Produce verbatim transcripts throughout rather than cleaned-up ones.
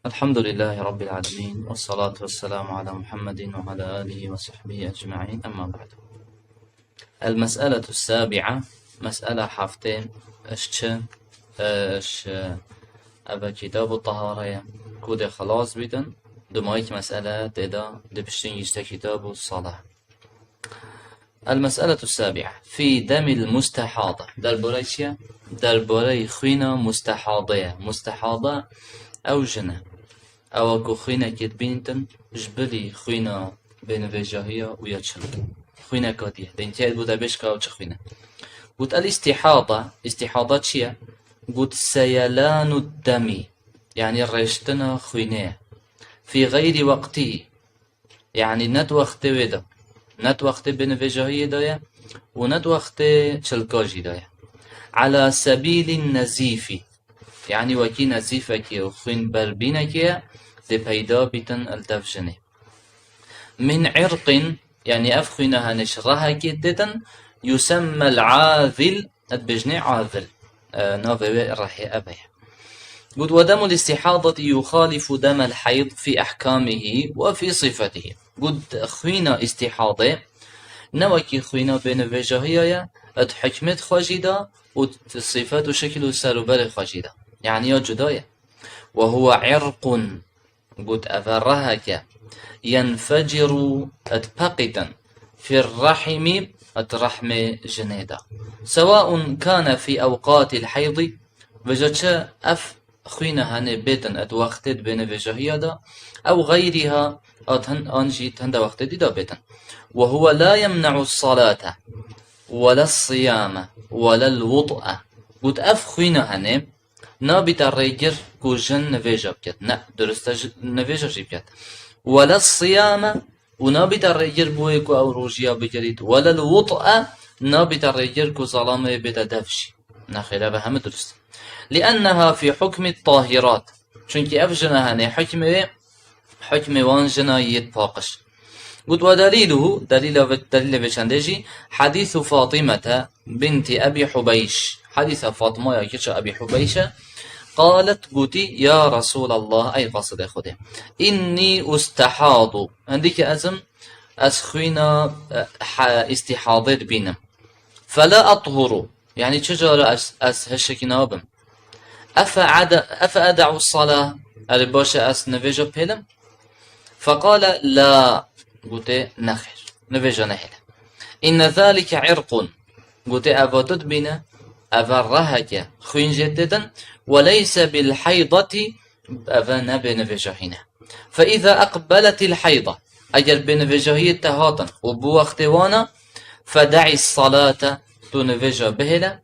الحمد لله رب العالمين، والصلاة والسلام على محمد وعلى آله وصحبه أجمعين، أما بعد. المسألة السابعة، مسألة هفت، اش چه، اش، eve kîtab û tahare ye, ku dê xelas bîtin, dumayîk mesele tê de dê piştî gişte kîtab û sala. المسألة السابعة في دم المستحاضة. Derbarê çi ye? Derbarê xwîna mustehade ye. Mustehade ew jin e. Ewa ku xwînekê dibîntin, ji bilî xwîna bênivêjahiya û ya çilkê. Xwîneka dî ye. Dênkê bû de bêş ka ew çi xwîne. Got, el-istihada, istihada çi ye? Got, seyelanu demi, yanî rêştina xwînê ye. Fî xeyrî weqtî, yanî ne di wextê wê de, ne di wextê bênivêjahiyê de ye û ne di wextê çilka jî de ye. Ala sebîlin nezîfî, yanî wekî nezîfekê û xwînberbînekê ye, dê peyda bîtin li dev jinê. Min irqin, yanî ev xwîna henê ji rehekê ditin, yusemmel azil, dibêjinê azil. E, navê wê rehê ev e. Got, ودم الاستحاضة يخالف دم الحيض في أحكامه وفي صفته. Got, xwîna îstîhadê ne wekî xwîna bênivêjahiya ye, di hikmê xwe jî de û sifet û şekil û serûberê xwe jî de. Yanî ya cuda ye. وهو عرق. Got, ev e rehek e. ينفجر, dipeqîtin, في الرحم, di rehmê jinê de. سواء كان في أوقات الحيض, vêca çi ev xwîne henê bêtin di wextê di bênivêjahiya de, ew xeyrîha, an jî di hinde wextê dî de bêtin. وهو لا يمنع الصلاة ولا الصيام ولا الوطء. Got, ev xwîne henê nabîte rêgir ku jin nivêja biket. Ne, durist e, ji-, nivêja jî biket. Wele siyame, û nabîte rêgir bo wê ku ew rojiya bigirît. Wele wut'e, nabîte rêgir ku zalamê bête dev jî. Nexêr, ev hemû durist. Li'enneha fî hukmî tahirat. Çunkî ev jina henê hukmê wê, hukmê wan jina yêt paqij. Got, ودليله, delîla vê, delîlê vê çendê jî, حديث فاطمة بنت أبي حبيش. Hadîsa Fatmaya kiça Ebî Hubeyşe. قالت, gotî, يا رسول الله, ey qasidê Xwedê. إني أستحاض. Hindî ki ez im, ez xwîna, e, ha-, îstîhadê dibînim. فلا أطهر. Yanî çi cara ez, ez hişkî nabim. أفأدع، أفأدع الصلاة؟ Erê baş e ez nivêja bihêlim? فقال لا. Gotê, nexêr. Nivêja nehêle. إن ذلك عرق. Gotê, eva tu dibîne, eva rehek e. Xwîn jê tê din. وليس بالحيضة. Eva ne bênivêjahî ne. فإذا أقبلت الحيضة. Eger bênivêjahiyê te hatin û bi wextê wana, فدعي الصلاة. Tu nivêja bihêle.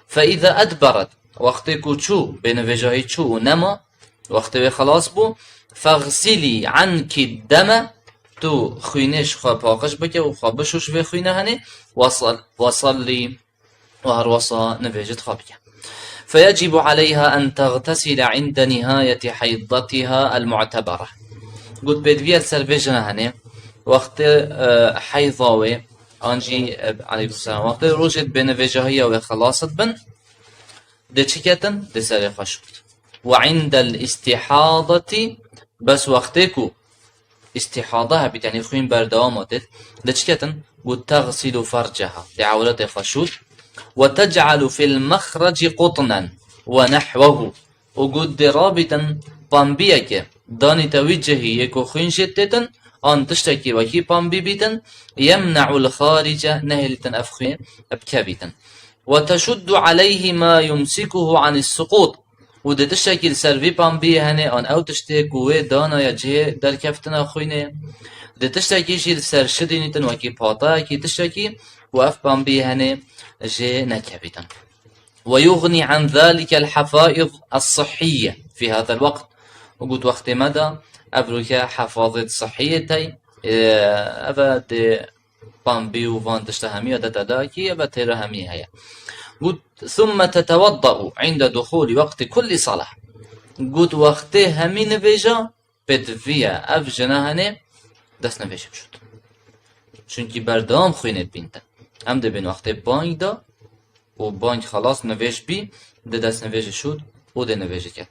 فإذا أدبرت. Wextê ku çû, bênivêjahî çû û nema, wextê wê xelas bû. فاغسلي عنك الدم. Tu xwînê ji xwe paqij bike û xwe bişû ji vê xwîne henê. وصل-، وصلي. Û her wesa nivêjit xwe bike. فيجب عليها أن تغتسل عند نهاية حيضتها المعتبرة. Got, pêdivî ye li ser vê jina henê, wextê, e, heyza wê, an jî, e, aleykum selam, wextê rojê bênivêjahiya wê xelas dibin, dê çi ketin? Dê serê xwe şût. وعند الاستحاضة, bes wextê ku îstîhada hebît, yanî xwîn berdewam hatêt, dê çi ketin? Got, تغسل فرجها, dê ewretê xwe şût. وتجعل في المخرج قطنا ونحوه. Û got, dê rabîtin pambiyekê, danîte wî cihî yê ku xwîn jê têtin, an tiştekî wekî pambî bîtin, يمنع الخارج, nehêlîtin ev xwîn bikevîtin. وتشد عليه ما يمسكه عن السقوط. Û dê tiştekî li ser vî pambiyê henê an ew tiştê ku wê danaye cihê derkeftina xwînê. Dê tiştekî jî li ser şidînîtin wekî patayekî tiştekî ku ev pambiyê henê jê nekevîtin. ويغني عن ذلك الحفائض الصحية في هذا الوقت. Û got wextê me de ev rûke hefazêt sihiyê tey, e, ev e dê pambî û van tişta hemî ya dete dakî, ev e têra hemî heye. Got, ثم تتوضأ عند دخول وقت كل صلاة. Got, wextê hemî nivêja pêdivî ye ev jina henê dest nivêjê bişût. Çunkî berdewam xwînê dibînte. Em dibên wextê bang da û bang xelas nivêj bî, dê dest nivêjê şût û dê nivêjê ket.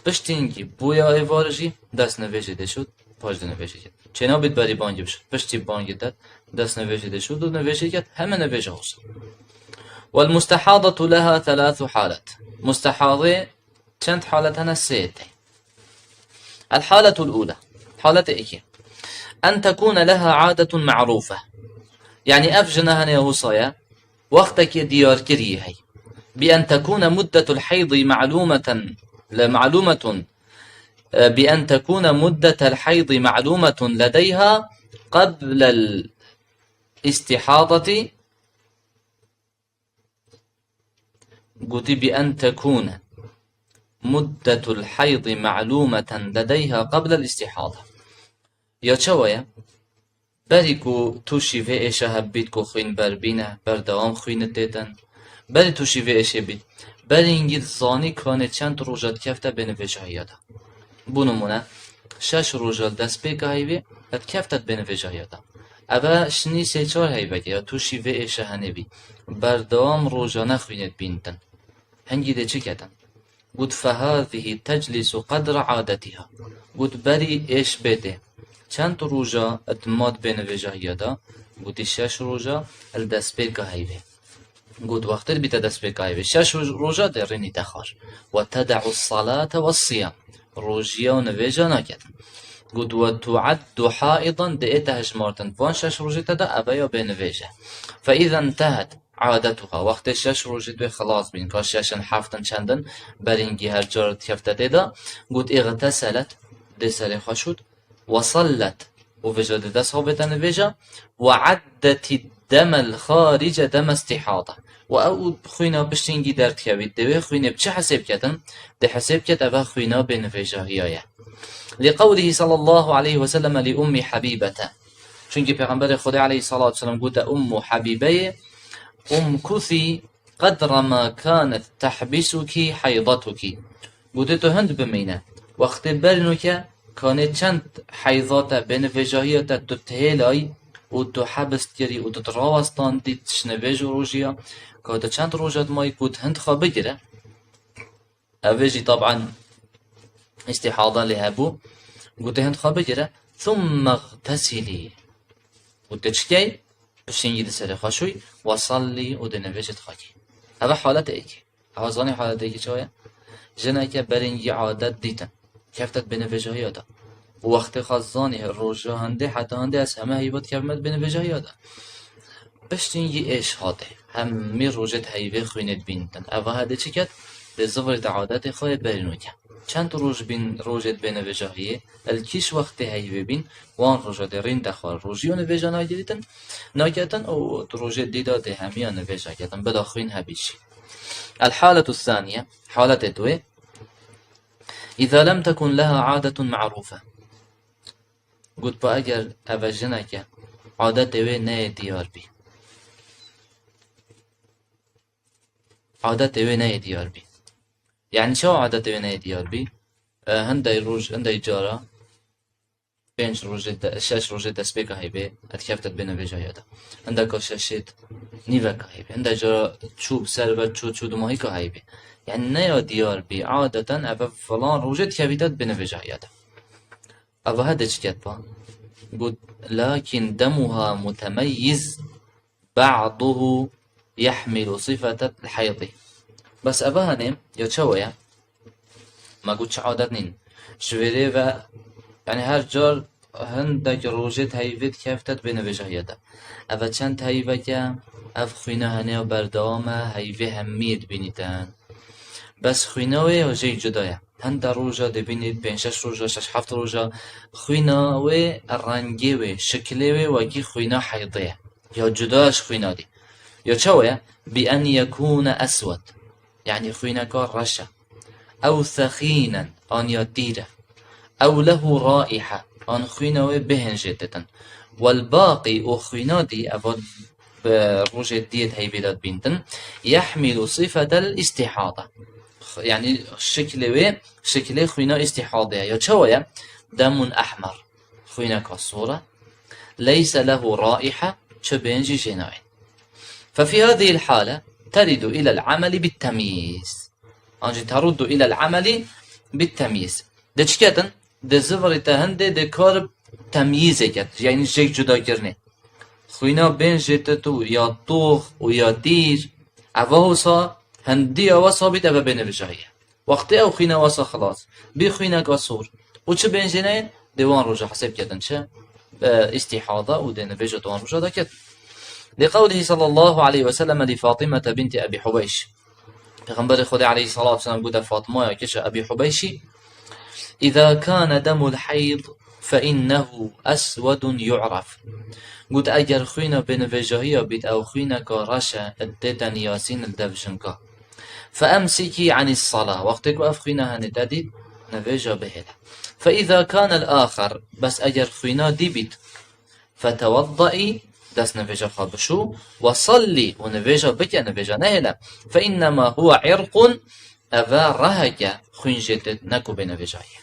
Piştî hingî bûya êvarê jî dest nivêjê dê şût, paş di nivêjê ket. Çênabît berî bangî bişût, piştî bangî ket, dest nivêjê dê şût û nivêjê ket, heme nivêja xwe şût. والمستحاضة لها ثلاث حالات. Mustehadê çend halet hene? Sê tê. الحالة الأولى. Haletê êkê. أن تكون لها عادة معروفة. Yani ev jina hene ya wisa ye, wextekê diyarkirî hey. بأن تكون مدة الحيض معلومة، معلومة، بأن تكون مدة الحيض معلومة لديها قبل الاستحاضة. Gotî بأن تكون مدة الحيض معلومة لديها قبل الاستحاضة. Ya çawa ye? Berî ku tûşî vê êşa hebît ku xwîn berbîne, berdewam xwînit têtin. Berî tûşî vê êşê bît. Berî hingî dizanî kanê çend roja dikefte bênivêjahiya de. Bo nimûne, şeş roja li destpêka heyvê dikefte bênivêjahiya de. Eve şinî sê çar heyveke ya tûşî vê êşa henê bî. Berdewam roja nexwînê dibînitin. Hingî dê çi ketin? Got, فهذه تجلس قدر عادتها. Got, berî êş bê tê. Çend roja di mad bênivêjahiya de? Gotî, şeş roja li destpêka heyvê. Got, wextê dibîte destpêka heyvê. Şeş roj-, roja dê rînîte xwar. وتدع الصلاة والصيام. Rojiya û nivêja naketin. Got, وتعد حائضا, dê ête hejmartin. Van şeş rojê te de eve ya bênivêj e. فإذا انتهت عادتها. Wextê şeş rojê wê xilas bîn, ka şeş in, heft in, çend in, berî hingî her car dikefte tê de. Got, اغتسلت, dê serê xwe şût, وصلت, û vêca dê dest xwe bête nivêja, وعدت الدم الخارج دم استحاضة. Û ew xwîna piştî hingî derdikevît, dê wê xwînê bi çi hesêb ketin? Dê hesêb ket eve xwîna bênivêjahiya ye. لقوله صلى الله عليه وسلم لأم حبيبة. Çunkî Pêxemberê Xwedê aleyhissalatu vesselam gote Ummu Habîbeyê, امكثي قدر ما كانت تحبسك حيضتك. Gote tu hind bimîne. Wextê berî nûke, kanê çend heyza te, bênivêjahiya te tu tihêlayî û tu hebs dikirî û tu dirawestandî tişt nivêj û rojiya, ka tu çend roja dimayî, got hind xwe bigire. Ev ê jî taban îstîhada lê hebû. Gote hind xwe bigire. ثم اغتسلي. Û tu çi key? Piştî hingî di serê xwe şûy, وصلي, û di nivêjê xwe key. Ev e halet êkê. Ew zanî halet êkê çawa ye? Jineke berî hingî adet dîtin. Keftet bênivêjahiya de. Û wextê xwe zanî roja hindê heta hindê ez heme heyva dikevime bênivêjahiya de. Piştî hingî êş hatê. Hemî rojê di heyvê xwînê dibînitin. Eva hedê çi ket? Dê zivirî di adetê xwe yê berî nûke. Çend roj bîn rojê di bênivêjahiyê, li kîş wextê heyvê bîn, wan roja dê rîn de xwe rojî û nivêja nagirîtin, naketin û di rojê dî de dê hemiya nivêja ketin, bila xwîn hebî jî. الحالة الثانية, haletê duê. إذا لم تكن لها عادة معروفة. Got pa eger eve jineke adetê wê neyê diyar bî. Adetê wê neyê diyar bî. Yani çawa adetê wê neyê diyar bî? E, hindey roj, hindey cara pênc rojê de, şeş rojê destpêka heyvê, et keftet bênivêjahiya de. Hindeka şeşê nîveka heyvê. Hindey cara çû bi ser ve çû, çû dumahîka heyvê. Yani neya diyar bî. Adeten eve filan rojê dikevîte bênivêjahiya de. Eva hedê çi ket pa? Got, لكن دمها متميز بعضه يحمل صفة الحيض. Bes eva hene, ya çawa ye? Me got çi adet nîn. Ji vêrê ve, yani her car hindek rojê di heyvê dikeftet bênivêjahiya de. Eve çend heyveke, ev xwîna hene ya berdewam e, heyvê hemiyê dibînîtin. Bes xwîna wê ya jê cuda ye. Hinde roja dibînît, pênc şeş roja, şeş heft roja, xwîna wê, rengê wê, şikilê wê wekî xwîna heydê ye. Ya cuda ji xwîna dî. Ya çawa ye? بأن يكون أسود. Yani xwîneka reş e. أو ثخينا, an ya tîr e. أو له رائحة, an xwîna wê bêhên jê ditin. والباقي, û xwîna dî, eva bi rojê diyê di heyvê de dibîntin. يحمل صفة الاستحاضة. Yani şiklê wê, şiklê xwîna îstîhadê ye. Ya çawa ye? دم أحمر. Xwîneka sor e. ليس له رائحة, çi bêhên jî jê nayên. ففي هذه الحالة ترد إلى العمل بالتمييز. An jî ترد إلى العمل bit temyîz. Dê çi ketin? Dê zivirîte hindê, dê kar temyîzê ket. Yanî jêk cuda kirinê. Xwîna bên jê te tu ya tox û ya dîr. Eva hosa hindî ewa sabît eve bêne vijayî. Wextê ew xwîna wesa xilas bî xwîneka sor û çi bên jê neyên, dê wan roja hesêb ketin çi? E, îstîhada û dê nivêja di wan roja de ketin. Li qewlihî sallallahu aleyhi ve sellem li Fatîmete bintî Ebî Hubeyş. Pêxemberê Xwedê aleyhissalatu vesselam gote Fatmaya kişa Ebî Hubeyşî, "Îza kâne demul heyd fe innehu eswedun yu'ref." Got, eger xwîna bênivêjahiya bît, ew xwîneka reş e, ê tê de niyasîn li dev jinka. "Fe emsikî anîs sala." Wextê ku ev xwîna henê te dît, nivêja bihêle. "Fe îza kâne l-âxer." Bes eger xwîna dî bît, "Fetewaddaî", dest nivêja xwe bişû, "ve sallî", û nivêja bike, nivêja nehêle. "Fe innema huwe irqun", eve reheke, xwîn jê tê, ne ku bê nivêjayî.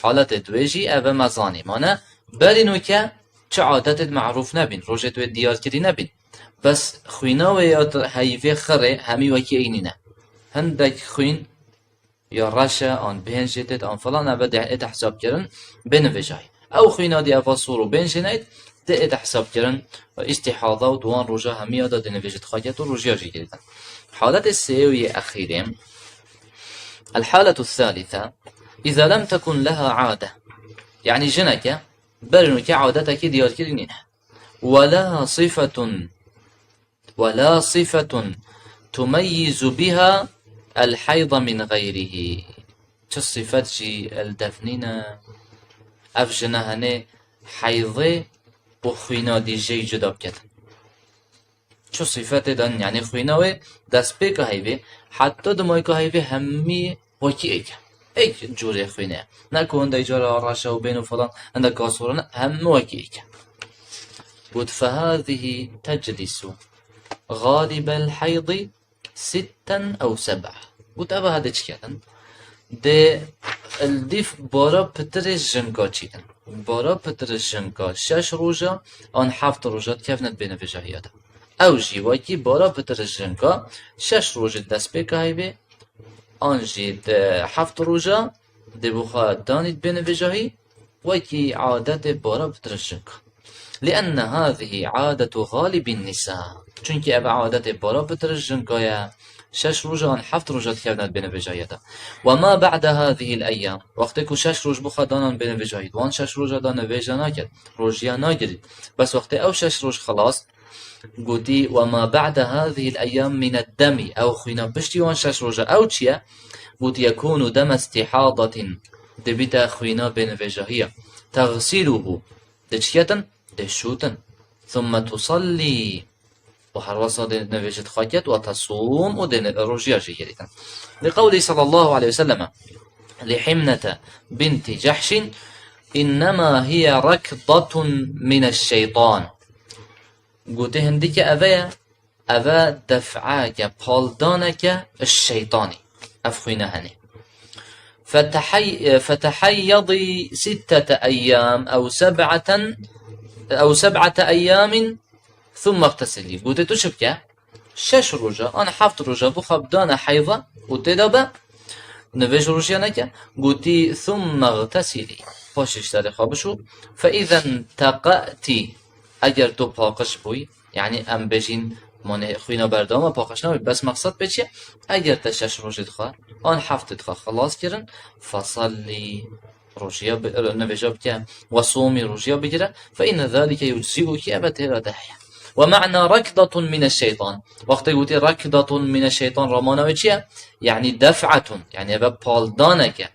Haletê duwê jî eve me zanî. Mane, berî nûke çi adetê di me'rûf nebîn, rojê duwê diyar kirî nebîn. Bes xwîna wê ya heyvê xirê hemî wekî ey nîne. Hindek xwîn ya reş e, an bêhn jê têt, an filan, eve dê ête hesab kirin, bê nivêjayî. Ew xwîna dî eva sor û bêhn jê neyt, dê ête hesab kirin, îstîhada û di wan roja hemiya de dê nivêjit xwe ket û rojiya jê girîtin. Haletê sêyê û yê exîrê, el-haletu thalithe, îza lem tekun leha ade. Yanî jineke, berî nûke adetekî diyarkirî nîne. Wela sifetun ولا صفة تميز بها الحيض من غيره. Çi sifet jî li dev nîne. Ev jina henê heyzê û xwîna dî jê cuda biketin. Çi sifetê dan, yanî xwîna wê destpêka heyvê, heta dimayka heyvê hemî wekî êk e. Êk cûrê xwînê ye. Ne ku hindek cara reş e û bên û filan, hindek kasor e, ne, hemû wekî êk e. Got, "Fehâzihî teclisu gâlibel heydî sitten ew seb'a." Got, "Eva hede çi ketin? Dê li dîf bara pitirê jinka çîtin. Bara pitirê jinka şeş roja an heft roja dikevne di bênevêjahiya de. Ew jî wekî bara pitirê jinka şeş rojê destpêka heyvê, an jî di heft roja dê bo xwe danît bênevêjahî, wekî adetê bara pitirê jinka. Lienne hâzihî adetu gâlibîn nîsa." Çunkî ev adetê bara pitirê jinka ye, şeş roja an heft roja dikevne di bênevêjahiya de. "Ve ma ba'de hâzihîl eyyam." Wextê ku şeş roj bo xwe danan bênevêjahî, di wan şeş roja de nivêja naket, rojiya nagirît. Bes wextê ew şeş roj xilas, Gotî, "Ve ma ba'de hâzihîl eyyam mined demî." Ew xwîna piştî wan şeş roja ew çi ye? Gotî, "Yekûnu deme istîhadatin." Dibîte xwîna bênivêjahiya. "Teğsiluhu." Dê çi ketin? Dê şûtin. "Thumme tusallî." Û herwesa dê nivêjit xwe ket, "Ve tesûm." Û dê ni-, rojiya jê girîtin. Li qewlî sallallahu aleyhi ve selleme li Himnete binti Cehşin, "Innema hiye rekdatun mineşşeytan." Gotê hindike eve ye, eve def'eke, paldaneke ji şeytanî. Ev xwîne henê. Fetehey-, feteheyyadî sittete eyyam ew seb'eten, ew seb'ete eyyamin thumme iğtesilî. Gotê tu çi bike? Şeş roja, an heft roja bo xwe bidane heyva û tê de be, nivêj rojiya neke. Gotî, "Thumme iğtesilî." Paşê ji derê xwe bişû. "Fe izen teqe'tî." Eger tu paqij bûyî, yanî em bêjîn, manê xwîna berdewam e, paqij nabî, bes mexsed pê çi ye? Eger te şeş rojê dixwe, an heftê dixwe xilas kirin, "Fesallî." Rojiya bi-, nivêja bike, "Ve sumî", rojiya bigire, "Fe inne zalike yuczî'uki", eve tê re de heye. "Ve ma'na rekdatun mineşşeytan." Wextê gotî rekdatun mineşşeytan, re mana wê çi ye? Yanî def'atun, yanî eve paldaneke.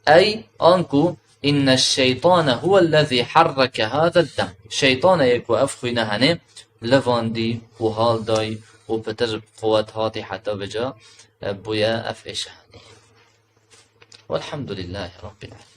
Ey, anku, "Inneşşeytane huvellezî harreke hâzed dem." Şeytan e yê ku ev xwîne henê livandî û hal dayî û pitir quwet hatî heta vêca, e, bûye ev êşe henê. Welhamdulillahî Rabbil alemin.